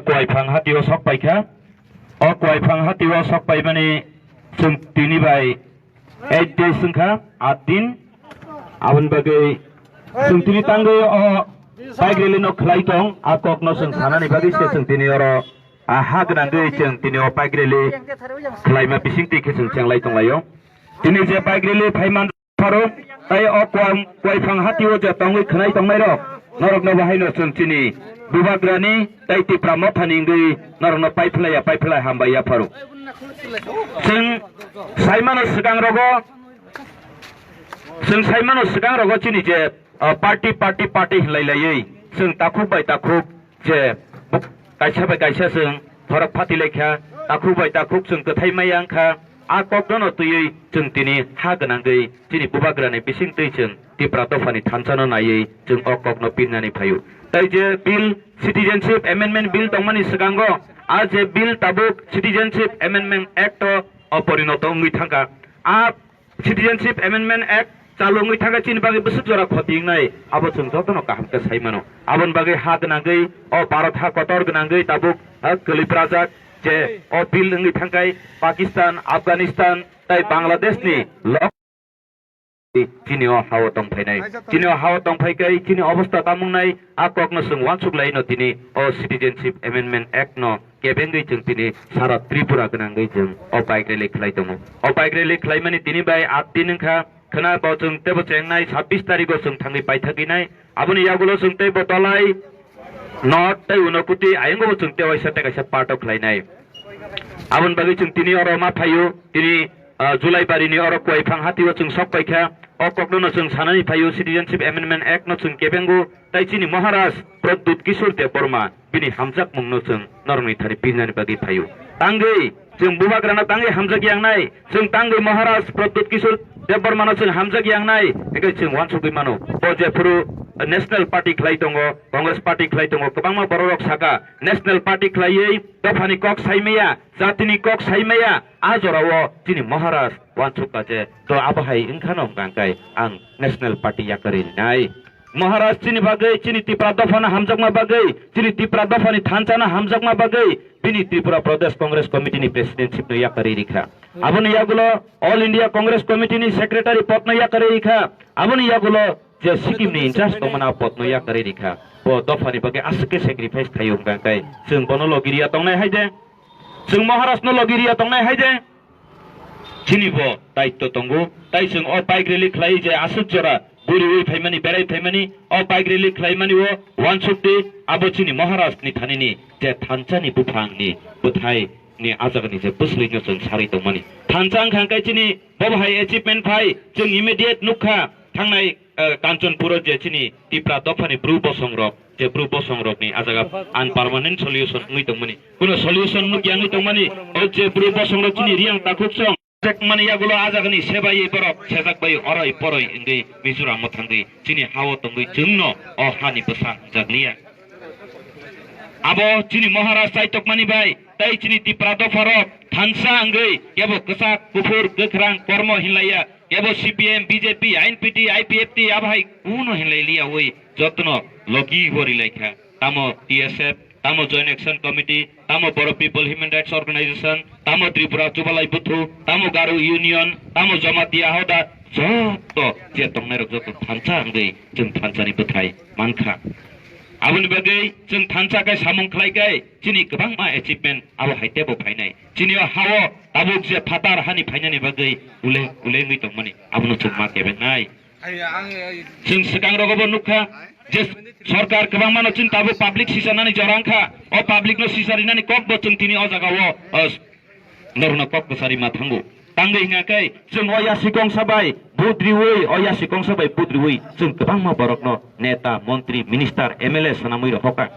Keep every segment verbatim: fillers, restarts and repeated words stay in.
Kuaiphang hati o sok paikha. O Kuaiphang hati o sok paimani chwng tini bai eight days wngkha, aat din. Aboni bagwi chwng tini tangwi o bike rally no khlai tong, a kok no chwng sanani bagwi se chwng tini oro, a ha gwnangwi chwng tini o bike rally khlaima bisingtwi khe chwng chenglai tonglaio. Tini je bike rally phaiman pharo, tai o kuam, Kuaiphang hati o je tongwi khwnai tongnai rok, norok no bahai no chwng chini Bubagrani tai Tipra Mothani wngwi norok no paiphlaiya, paiphlai hambai ya pharo. Chwng saimano swkang rogo, chwng saimano swkang rogo chini je, uh, party, party, party hinlai laiwi chwng takhuk bai takhuk je buk-, kaisa bai kaisa chwng thorok phati laikha, takhuk bai takhuk chwng kwthai maya wngkha. A kokno no twiwi chwng tini ha gwnangwi chini Bubagrani bisingtwi chwng Tipra dophani thansa no naiwi chwng o kokno pirnani phaio. Tai je bill, Citizenship Amendment Bill tongmani swkango, a je bill tabuk Citizenship Amendment Act o, o porinoto wngwi thangkha. A Citizenship Amendment Act chalu wngwi thangkha, chini bagwi bwswk jora khoti wngnai, abo chwng jotono kaham khe sai mano. Aboni bagwi ha gwnangwi, o Bharat ha kotor gwnangwi tabuk, ha, kwlwi phrajak je o bill wngwi thangkhai Pakistan, Afghanistan tai Bangladeshni lok chini o ha-o tong phainai. Chini o ha-o tong phai khe chini obostha tamung nai, a kokno chwng uansuk lai no tini o Citizenship Amendment Act no kebengwi chwng tini sara Tripura gwnangwi chwng o bike rally khlai tongo. O bike rally khlaimani tini bai aat din wngkha, khwna bo chwng tebo chengnai sabbish tarikh o chwng thangwi paithakgwi nai. Aboni yagulo chwng tei bo Dhalai North tei Unakoti ayang bo chwng tei waisa tei kaisa part o khlainai. Aboni bagwi chwng tini oro ma phaio, tini, ah, July barini oro Kuaiphang hati o chwng sok paikha. O kokno no chwng sanani phaio, Citizenship Amendment Act no chwng kebengo, tai chini Maharaj Pradyut Kishore Debbarma bini hamjakmung no chwng norokni thani pirnani bagwi phaio. Tangwi chwng Bubagrano tangwi hamjak yangnai, chwng tangwi Maharaj Pradyut Kishore Debbarmano chwng hamjak yangnai, hingkhe chwng uansugwi mano. Bo jephuru National Party khlai tongo, Congress Party khlai tongo, kwbangma bororok saka National Party khlaiwi dophani kok saimaya, jatini kok saimaya, a jorao chini Maharaj uansukha je, to abo hai wngkhano hwnkha khe ang National Party yakarwi rinai. Maharaj chini bagwi, chini Tipra dophano hamjakma bagwi, chini Tipra dophani thanchano hamjakma bagwi, bini Tripura Pradesh Congress Committee ni presidentship no yakarwi rikha. Aboni yagulo All India Congress Committee ni secretary pod no yakarwi rikha. Aboni yagulo je Sikkim ni in charge tongmani a pod no yakarwi rikha. Bo dophani bagwi aswk khe sacrifice khaio hwnkha khe chwng bono logi riya tongnai hai de, chwng Maharaj no logi riya tongnai hai de. Chini bo daitto tongo, tai chwng o bike rally khlai je aswk jora buriwi phaimani, berai phaimani, o bike rally khlaimani o uansuk di, abo chini Maharaj ni thani ni je thansa ni buphang ni bwthai ni ajak ni je bwswlwi no chwng sarwi tongmani. Thansa wngkha khe chini bo hai achievement phai, chwng immediate nukha thangnai, eh, Kanchanpur o je chini Tipra dophani bru bosong rok, je bru bosong rok ni ajak an permanent solution wngwi tongmani. Kuno solution nuk yang tongmani, o je bru bosong rok chini Riang takhuk song. Chek mani yagulo ajagani sebai borok sejak bai oroi poroi wngwi Mizoram o thangwi chini hao tongwi chwngno o hani bwsa jakliya. Abo chini Maharaj chaitok mani bai tai chini Tipra dopha rok thansa wngwi kebo kwchak kuphur kwkhrang kormo hinlaiya, kebo C P M, B J P, I N P T, I P F T abo hai kuno hinlai liya wi jotono logi bo rilai kha. Tamo T S F, tamo Joint Action Committee, tamo Bodo People Human Rights Organization, tamo Tripura Chubalai Buthu, tamo Garo Union, tamo Jamatia Hoda, joto je tongnai rok joto thansa wngwi chwng thansa ni bwthai mankha. Aboni bagwi chwng thansa khe samung khlai khe chini kwbangma achievement abo hai tebo phainai. Chini o hao tabuk je phatar hani phainani bagwi ule ule wngwi tongmani abono chwng ma kebengnai. Chwng swkang rogo bo nukha je sorkar kwbangma no chini tabuk public sisarnani jora wngkha. O public no sisarinani kok bo chwng tini o jaga o, o, norokno kok kwchari ma thango. Tangwi hingya khe chwng o yasi kongsa bai budriwi, o yasi kongsa bai budriwi chwng kwbangma borokno neta, montri, minister, M L A swnamwi rohorkha.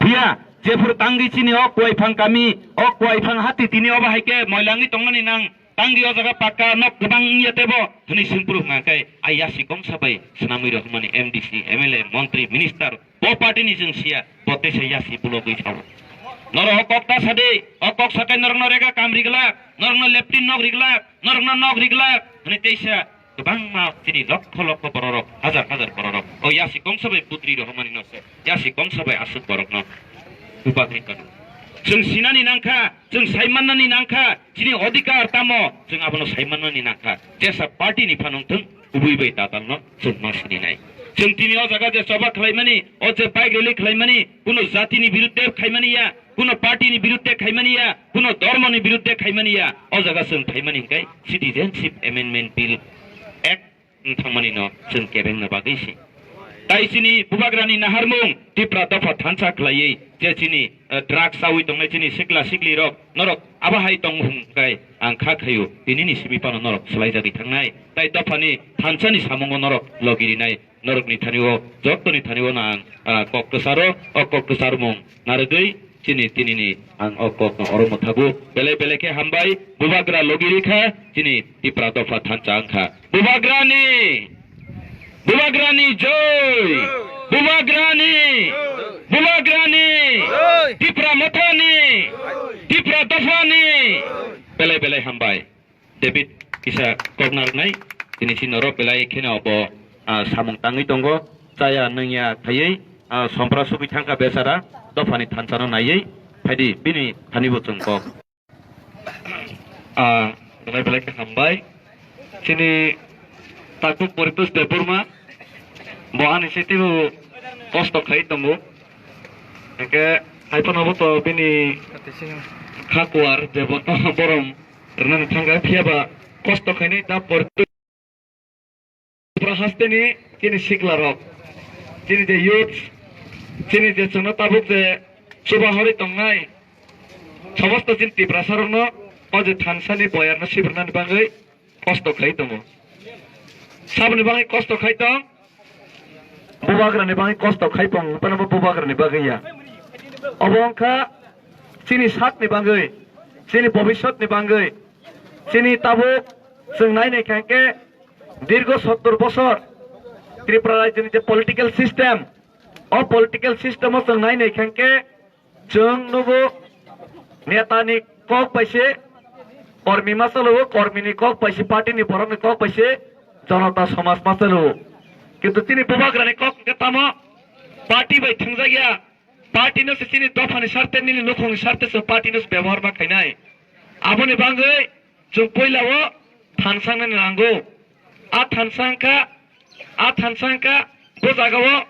Phiya jephuru tangwi chini o Kuaiphang kami, o Kuaiphang hati tini obo hai khe moilangwi tongnani nang. Tangwi o jaga pakka nok kwbang wngya tebo hwnwi swngphuru hwnka khe a yasi kongsa bai swnamwi rohormani M D C, M L A, montri, minister bo party ni chwng siya, bo teisa yasi bulogwi sao. Norok o kok ta sadi, o kok sakai norokno rega kam riglak, norokno leptin nok riglak, norokno nok riglak hwnwi teisa kwbangma chini lokho lokho bororok, hajar hajar bororok o yasi kongsa bai putri rohormani no se, yasi kongsa bai aswk borokno Bubagra ni kanun. Chwng sinani nangkha, chwng saimannani nangkha, chini odhikar tamo, chwng abono saimannani nangkha. Jesa party ni phanang thwng, kubui bai tatal no chwng ma sini nai. Chwng tini o jaga je choba khlaimani, o je bike rally khlaimani, kuno jati ni birudde khaimani ya, kuno party ni birudde khaimani ya, kuno dhormo ni birudde khaimani ya, o jaga chwng khaimani hwnkhe Citizenship Amendment Bill Act wng thangmani no chwng kebengna bagwi se. Tai chini bubagrani naharmung Tipra dopha thansa khlaiwi je chini, eh, drugs chawi tongnai chini sikla sikli rok norok abo hai tong hwnkhe ang kha khaio tinini simi phano norok swlaijagwi thangnai tai dophani thansani samungo norok logirinai norokni thani o jottoni thani o no ang, ah, kok kwcharo o kok kwcharmung narwgwi chini tinini ang o kokno oro mwthago. Belai belai khe hambai, bubagra logi rikha, chini Tipra dopha thansa wngkha. Bubagrani, bubagrani joi, bubagrani, bubagrani, Tipra mothani, Tipra dophani. Belai belai hambai. David kisa kok narwknai, tini si norok belai kheno bo, ah, samung tangwi tongo, chaya nungya khaiwi, ah, sompra sugwi thangkha bechara, dophani thansano naiwi, phaidi bini thani bo chwng kok. Ah, belai belai khe hambai. Chini takhuk Poritos Debbarma, bo ani sitio kosto khai tongo. Hingke hai phano bo to bini kha kuar je bo to borom rwnani thangkha, phiya ba kosto khainai ta por Tripura hasteni chini sikla rok, chini je youth, chini je chwngno tabuk je chuba hori tongnai, somosto chini Tiprasa rokno o je thansani boyarno sibirnani bagwi kosto khai tongo. Saboni bagwi kosto khai tong, bubagrani bagwi kosto khai tong, phano bo bubagrani bagwi ya. Obo wngkha chini sakni bagwi, chini bobiswtni bagwi, chini tabuk chwng nai nai kha khe dirgo sottor bosor Tripura rajyoni je political system, o political system o chwng nai nai kha khe chwng nugo netani kok bai se kormi ma chalo, kormini kok bai se, party ni borokni kok bai se jonota somaj ma chalo. Kintu chini bubagrani kok hwnkhe tamo party bai thwngjakya, party no se chini dophani sarte, nini nukhungni sarte se party no se bebohar ma khainai. Aboni bagwi chwng puila o thansa wngnani nango. A thansa wngkha, a thansa wngkha bo jagao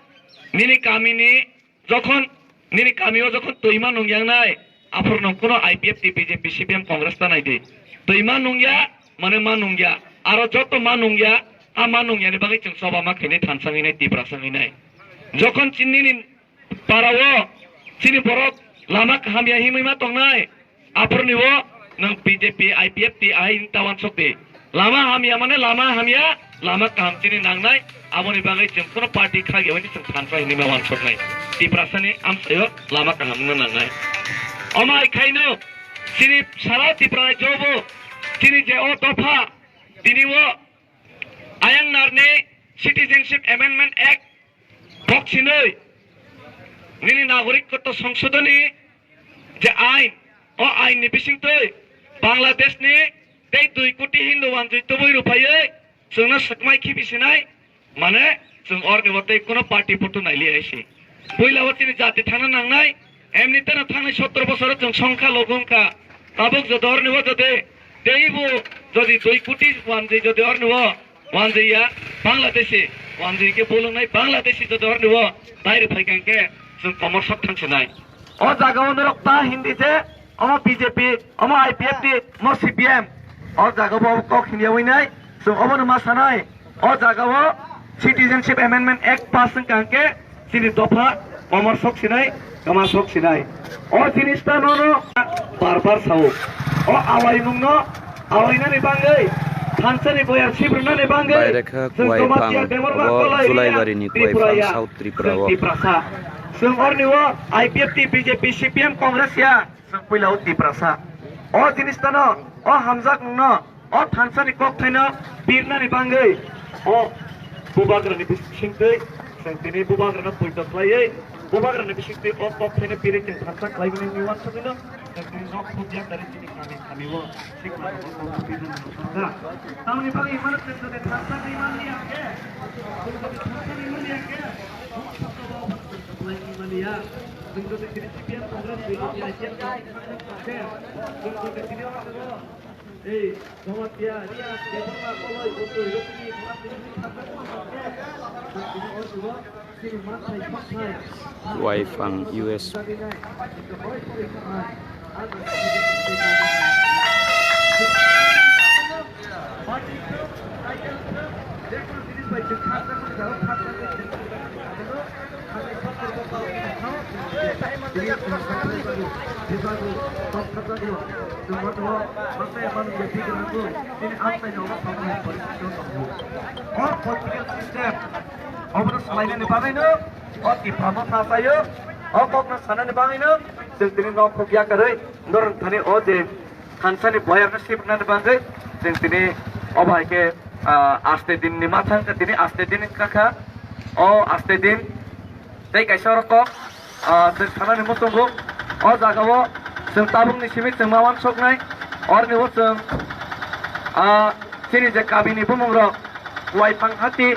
nini kamini Jokhon nini kamio jokhon twima nungyangnai, aphuru nwng kuno I P F T, B J P, C P M, Congress ta naidi. Twima nungya, mane ma nungya. Aro joto ma nungya, a ma nungyani bagwi chwng choba ma khainai, thansa wngwi nai, Tiprasa wngwi nai. Jokhon chini nini parao chini borok lama kaham ya himwi ma tongnai, Aphuruni o nwng B J P, I P F T, aini ta wansuk di. Lama hamya mane lama hamya, lama kaham chini nangnai, aboni bagwi chwng kuno party khagya hwnwi chwng thansa hinwi ma wansuknai. Tiprasani amchaio lama kaham wngna nangnai. Omo hai khaino chini sara Tripura rajyo bo chini je o dopha tini o Ayang narni Citizenship Amendment Act boksinoi nini nagorikotto songsodoni je ain, o ain ni bisingtwi Bangladesh ni tei dui koti Hindu wanjwi tubui ruphaiwi chwngno swkmai khibi sinai, mane chwng orni bo tei kuno party photo naili aisi. Puila o chini jati thangna nangnai, emni teno thangnai sottor bosoro chwng songkha logo wngkha. Tabuk jodi orni o jodi teibo jodi dui koti wanjwi jodi orni o wanjwi ya Bangladeshi, wanjwi ke bolongnai Bangladeshi jodi orni o dairi phai kang ke chwng komor sok thang sinai. O jaga o norok ta hindi je, omo B J P, omo I P F T, omo C P M. O jaga bo kok hindi ya winai, chwng obo no ma sanai. O jaga o Citizenship Amendment Act pass wngkha hwnkhe chini dopha komor sok sinai, kwma sok sinai. O jinis ta nono bar bar sao. O awaimung no awainani bangwi, thansani boyar sibrwnani bangwi, Bai rekha chwng Kuwai Jamatia Phang, Debbarma obo Kolai July area, bari ni Kuwai Tripura Phang, ya, South Tripura chwng o. Tiprasa. Chwng orni o I P F T, B J P, C P M, Congress ya, chwng puila o Tiprasa. O jinis ta no, o hamjak mung no, o thansani kok thaino birnani bangwi o bubagrani bisingtwi chwng tini bubagrano poito khlaiwi bubagrani bisingtwi o kok thaino birwi chwng thansa khlaiwi nini uansugwino chwng tini nok thupjak dari chini kami kami o sikla rok o birnani thangkha. Tamoni bagwi imano chwng jodi thansa khlai manliya khe, chwng jodi thansa khlai manliya khe, o sabdo bo chwng khlai manliya. Waifang U S. Obono salainani bagwino o Tipra motha sayo, o kokno sanani bagwino chwng tini nok khukya kwrwi norok thani o je thansani boyarno sibnani bagwi chwng tini obo hai khe, ah, aste dinni mathang kha, tini aste din wngkha kha, o aste din tei kaisa oro kok, ah, chwng sanani muchungo o jagao chwng tabukni simi chwng ma uansuknai, orni o chwng, ah, chini je kamini bumungrok Guaiphang hati,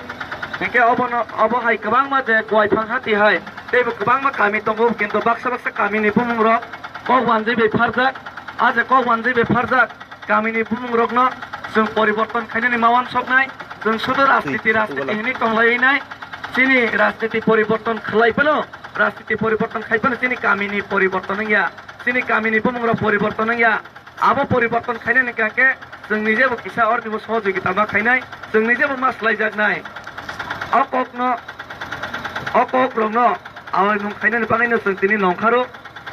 hinkhe obono, obo hai kwbangma je Guaiphang hati hai, teibo kwbangma kami tongo, kintu baksa baksa kamini bumungrok kok wanjwi bai pharjak. A je kok wanjwi bai pharjak kamini bumungrokno chwng poriborton khainani ma uansuknai, chwng sudu rajniti, rajniti hinwi tonglaiwi nai, chini rajniti poriborton khlai phano, rajniti poriborton khai phano chini kamini poriborton wngya, chini kamini bumungrok poriborton wngya. Abo poriborton khainani hwnkhe chwng nijebo kisa ornibo sohojogita ma khainai, chwng nijebo ma swlaijaknai. O kokno, o kokrokno awaimung khainani bagwino chwng tini nongkharo.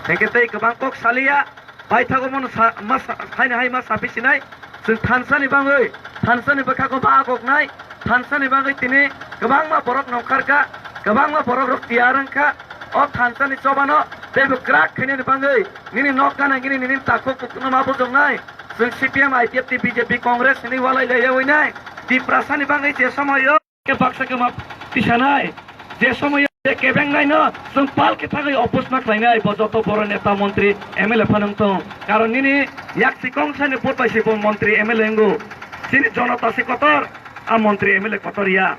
Hinkhe tei kwbang kok saliya, paithago mono sa-, ma sa-, haino hai ma sapisinai. Chwng thansani bagwi, thansani bwkhago ma agoknai. Thansani bagwi tini kwbangma borok nongkhar kha, kwbangma borokrok tiyar wng kha. O thansani chobano teibo kwrak khainani bagwi nini nok gana gini nini takhuk kuthukno ma bujoknai. Chwng C P M, I P F T, B J P, Congress hinwi walai laiyawi nai. Tiprasani bagwi je somoio khe baksa khe ma tisanai, je somoio je kebengnai no chwng pal khe thagwi oppose ma khlainai, bo joto boro neta, montri, M L A phano wng tong. Karon nini yak sikong sani vote bai se bo montri, M L A wngo. Chini jonota se kotor, a montri, M L A kotor ya.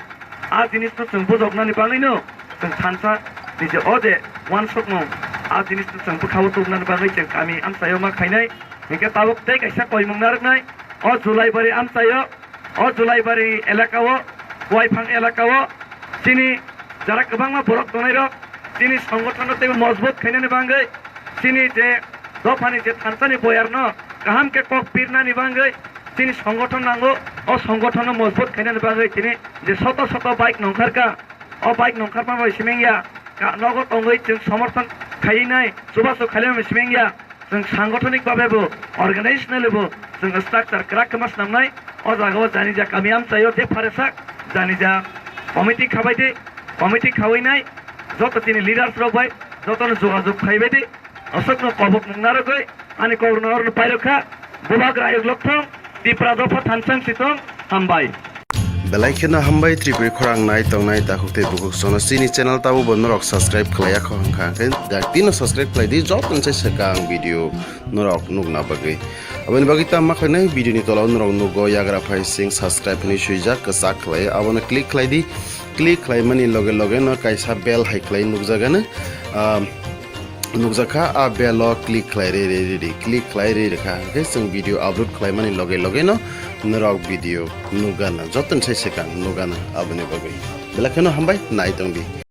A jinisno chwng bujoknani bagwino chwng thansa ni je o je uansukmung, a jinisno chwng bwkhao tubunani bagwi chwng kami amchaio ma khainai. Hinkhe tabuk tei kaisa koimung narwknai, o Julaibari amchaio, o Julaibari elakao, Guaiphang elakao chini jara kwbangma borok tongnairok chini songothono teibo mojbut khainani bagwi, chini je dophani je thansani boyarno kaham khe kok pirnani bagwi, chini songothon nango, o songothonno mojbut khainani bagwi tini je soto soto bike nongkhar kha, o bike nongkharma bai simi wngya, ka-, nogo tongwi chwng somorthon khainai, chubachu khainai bai simi wngya, chwng sangothonik babe bo, organizational bo chwng structure kwrak khe ma swnamnai, o jagao janija kami amchaio tei pharesak janija committee khabai di, committee khawi nai, joto chini leaders rok bai jotono jogajog khaibai di. Aswkno kobok nung narwgwi ani kokno orno pairwkha. Bubak rayok lokthong, Tipra dopha thansang sitong, hambai. Belai kheno hambai Tripuri khorang nai tongnai takhuk tei bukhuk sono chini channel tabo bo norok subscribe khlaiya kho hwnkha hwnkhe dak tino subscribe khlai di, joto ni sai swkang video norok nukna bagwi. Aboni bagwi tamo khlainai video ni tola o norok nugo yagra phai sing subscribe hinwi swijak kwchak khlai abono click khlai di, click khlai mani loge loge no kaisa bell hai khlai nukjagano. Ah, nukjakha, a bell o click khlai rwi rwi rwi, click khlai rwi rwkha, hwnkhe chwng video upload khlaimani loge loge no norok video nukgana, jotoni sai swkang nukgana, aboni bagwi belai kheno hambai, nai tongdi.